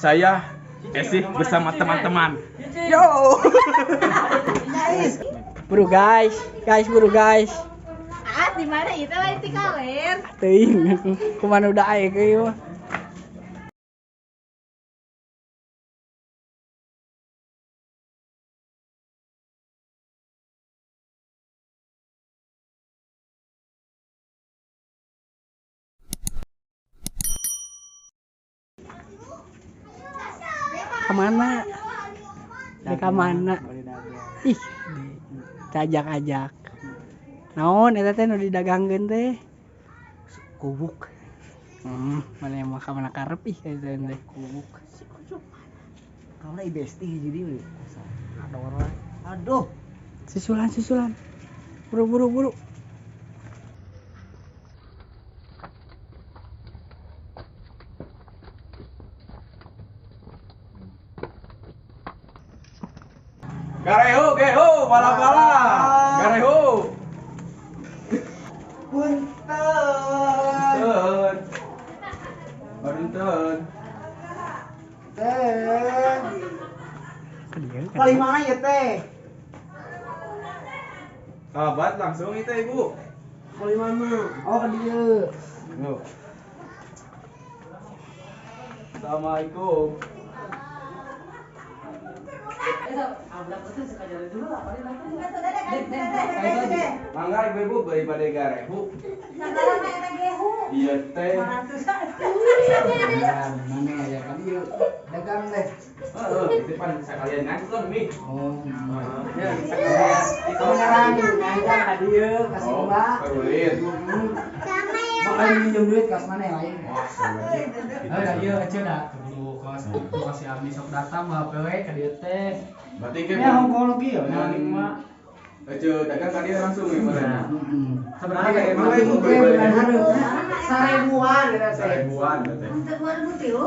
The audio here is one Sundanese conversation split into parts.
Saya Esi bersama teman-teman. Yo. Buru guys, guys buru guys. Ah, di mana itu lain ti kaler. Teuing, kumaha udah aya ieu mah. Kemana? Di kamana? Ih, diajak-ajak. Naon eta teh nu didagangkeun teh? Kubuk. Mana yang mah ka mana karep ih eta teh. Kubuk. Kamana ibesti jadi we. Aduh. Aduh. Susulan susulan. Buru buru buru. Gareho, geho, bala-bala. Gareho. Punten. Punten. Teh. Paling mana ya teh? Sahabat langsung itu ibu. Paling mana? Oh ke dia. Assalamualaikum. Mangga ibu-ibu beli pada garehu. Iya teh. Mana ya kan ieu dagang teh. Heeh, itu pan sekalian ngangkon mi. Oh. Ya, sekalian. Kebenaran ngangkon ka dieu ka si Mbak. Parulin. Makanya minjem duit kas mana yang lain. Wah, da ieu eceu da kudu kos kasih abdi sok datang mah we ka dieu teh. Berarti ke ya hongkong lagi ya mah. Eceu dagang ka dieu langsung we mana. Heeh. Sebenarnya emang ibu beli seribuan eta teh. Seribuan teh.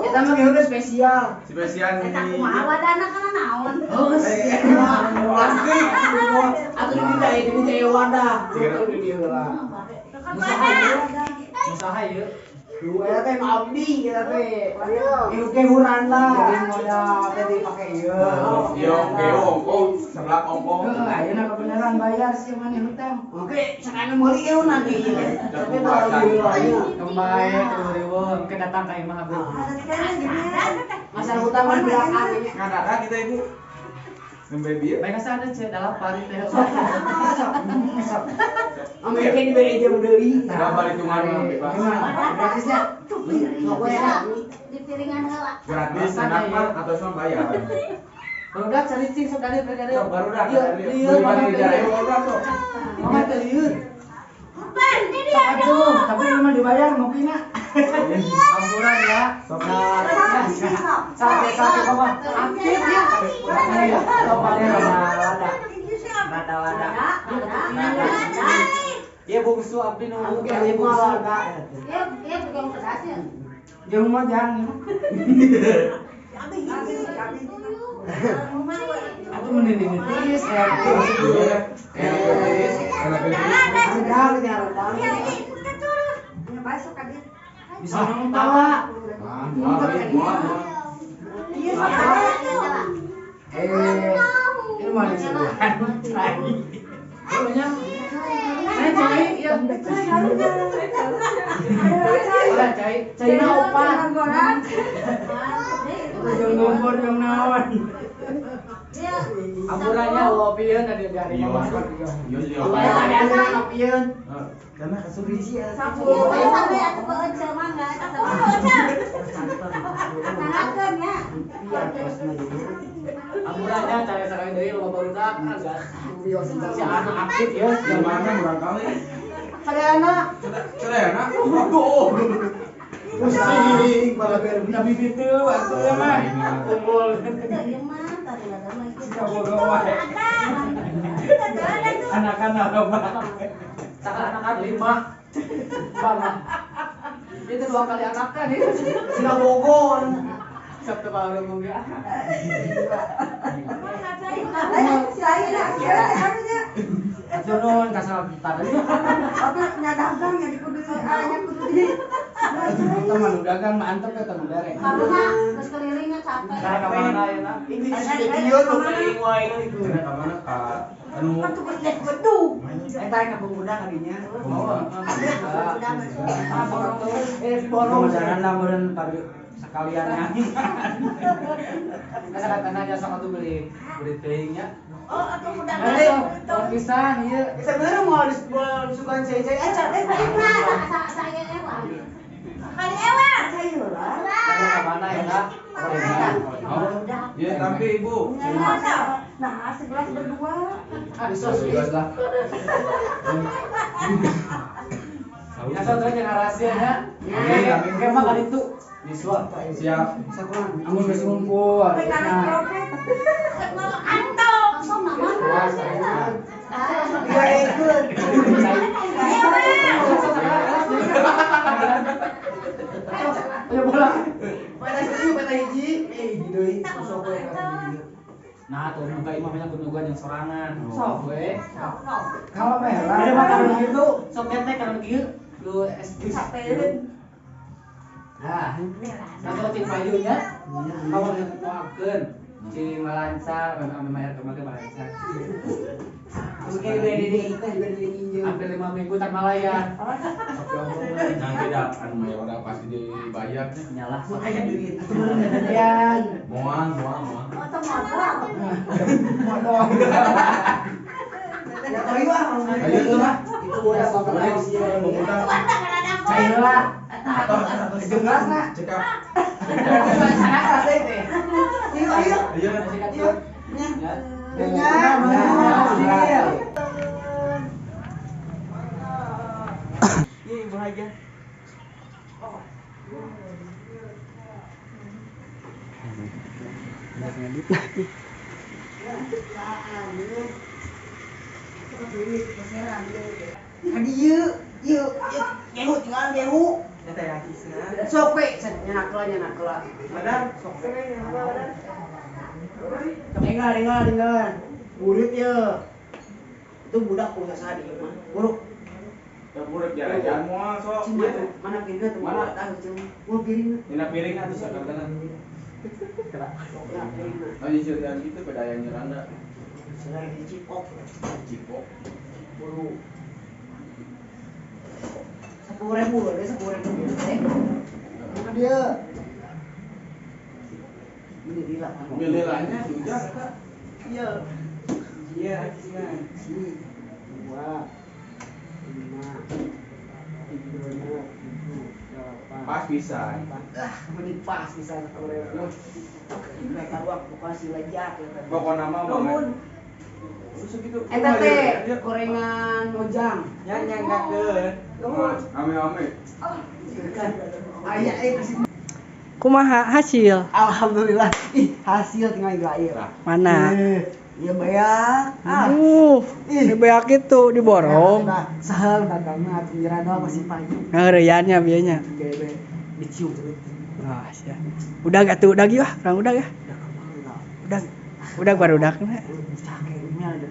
Eta mah geus spesial. Spesial Eta kumaha wadana kana naon? Oh, plastik. Atuh diminta ieu wadah. Di dieu heula. Usaha ieu. Duh, eta teh abdi eta teh. Ieu gehuran lah. Wadah teh dipake ieu. Ieu geo ongko sebelah ongko. Heuh, ayeuna kebenaran bayar sih maneh hutang. Oke, sakana meuli ieu nanti ieu. Tapi Kembali tuh riweuh, engke datang ka imah abdi. Masalah hutang mah belakang nya. Ngadadak kita ibu. Nembe bieu. Baik asa ada ceu dalapan teh. Sok. Sok. Ame ke dibere jam deui. Nah, balik hitungan bebas. Gratisnya. Sok we. Di piringan heula. Gratis enak mah atau sama bayar. Barudak cari cing sok ka dieu ka dieu. Sok barudak. Lieur bali dijarehu barudak sok. Mama teh lieur. Ban, ini dia. Aduh, tapi ini mah dibayar ngopina. Ampuran ya. Sok. Sate sate mama. Aktif ya. Sok lada. Lada lada. Iya bungsu abdi nu ieu bungsu. Iya, iya bukan pedas ya. Jeung mah jang. Atuh mun dinitis Enak enak Bisa tawa. Ini mah sebulan cai. Pokoknya saya cai ya. Udah cai, cai na opat. Jeung ngompor jeung naon. Ampurannya lopieun tadi dari mama. Iya, iya. Lopieun. Karena kasuri sih. Sampai aku beuceum mangga eta tangakeun nya. Ampurannya cari sekali deui loba barudak kan si anak aktif ya. Di mana murang kali? Sadayana. Sadayana. Aduh. Pusing malah Nabi bibit teu atuh mah. Kumpul. Ieu mah tadi lada mah ieu. Anak-anak loba. Sakal anakan 5. Bang. Itu 2 kali anakan ya. Sina Bogor. Sabtu baru mungkin. Atuh nuhun ka salam tadi. Tapi nyadagang ya di kudu nya kudu di. Kita mah nu dagang mah antep eta nu bere. Karena geus kelilingnya capek. Karena ka mana ayeuna? Ini video tuh. Cenah ka mana ka anu Kan tuh geus liat bedug. Eta ka pemuda kadinya. Oh. Eh, borong. Jalan meureun pari sekalian nya. Asa katana nya sok atuh beli beli teuing nya. Oh, atuh udah Sok pisan ieu. Sebenarnya mau disukain cai-cai aja. Nah, saya ewa. Kali ewa. Cai heula. Karena ka mana ya? Udah. Ya tapi Ibu. Nah, segelas berdua. Ah, disos Segelas lah. Ya sok teh jangan rahasia nya. Amin, amin. Oke, mah kali itu disuap. Siap. Sakulan. Amun geus ngumpul. Nah, Antong. Langsung nama. Tiga ekor. Ayo bola. Peta hiji, peta hiji. Eh, hiji deui. Sok we. Nah, tuh muka imah banyak kunugan yang sorangan. Sok we. Kalau merah. Ada mah kalau gitu, sok tetek kalau kieu lu es Capek. Nah, atau cing payunya, kamu doakeun cing malancar, memang mayar kemarin malancar. Mungkin diberi teh diberi injeum. Hampir 5 minggu tak malayan. Tapi omongan jangan beda anu mah udah pasti dibayar. Nyalah. Makanya duit. Atuh meureun dadean. Moal moal moal. Atau modal. Modal. Ya tahu ah. Ayo tuh mah. Itu boleh sok Boleh pemuda. Cair lah. Atau Jelas na. Cekap. Sana teh teh. Ayo ayo. Ayo. Ayo. Ya. Nya. Nya. Iya, Ibu Haja. Ngedit lagi. Kadi ieu, ieu, gehu tinggalan gehu. Eta ya kisna. Sok we, nyanak heula nyanak heula. Madam, Sok. Tinggal, tinggal, tinggal. Burit ye. Itu budak kudu saha di ieu mah. Buruk. Ya budak jalan-jalan moal sok. Cing mana piringna tuh? Mana? Tahu cing. Mau piringna. Dina piring atuh sakartana. Nah, piringna. Oh, jadi gitu pada yang nyeranda. Selain di cipok, Cipok. buru. 10.000, ada 10.000. Eh, mana dia? Ini lila. Mililanya juga kata. Iya. Iya, kisna. Sini. 2, 5, 3, 7, 8. Pas pisan. Ah, mending pas bisa 10.000. Mereka uang pokoknya si lejat ya. Pokokna mah Nuhun. Terus segitu. Eta teh gorengan mojang. Yang nyanggakeun. Nuhun. Ame-ame. Aya eh Kumaha hasil? Alhamdulillah. Ih, hasil tinggal gila ieu. Mana? Iya banyak. Ah. Ih, beak itu diborong. Nah, sahal dagangna atuh nyerah doang masih payu. Ngeureuyana bieunya. Gebe dicium cenah. Ah, sia. Udah gak tuh udah wah, kurang udah ya. Udah kemana lah. Udah. Udah baru udah. Cakepnya ada.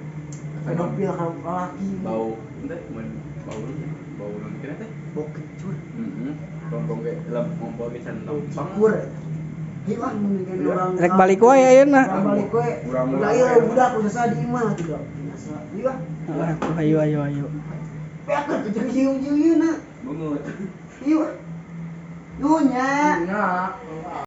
Pedofil kalau laki. Bau ente mun bau bau non kira teh. Bau kencur. Heeh. Rompong ge lem ngompol ge can Bau lempeng. cikur. Hei wah mendingan orang. Rek balik wae ayeuna. Urang balik we. Urang Udah wae. ieu budak udah di imah tidak. Biasa. Iya. Aduh, ayo ayo ayo. Beakeun jeung ieu-ieu na. Bungut. Iya. Nuhun nya. Nah.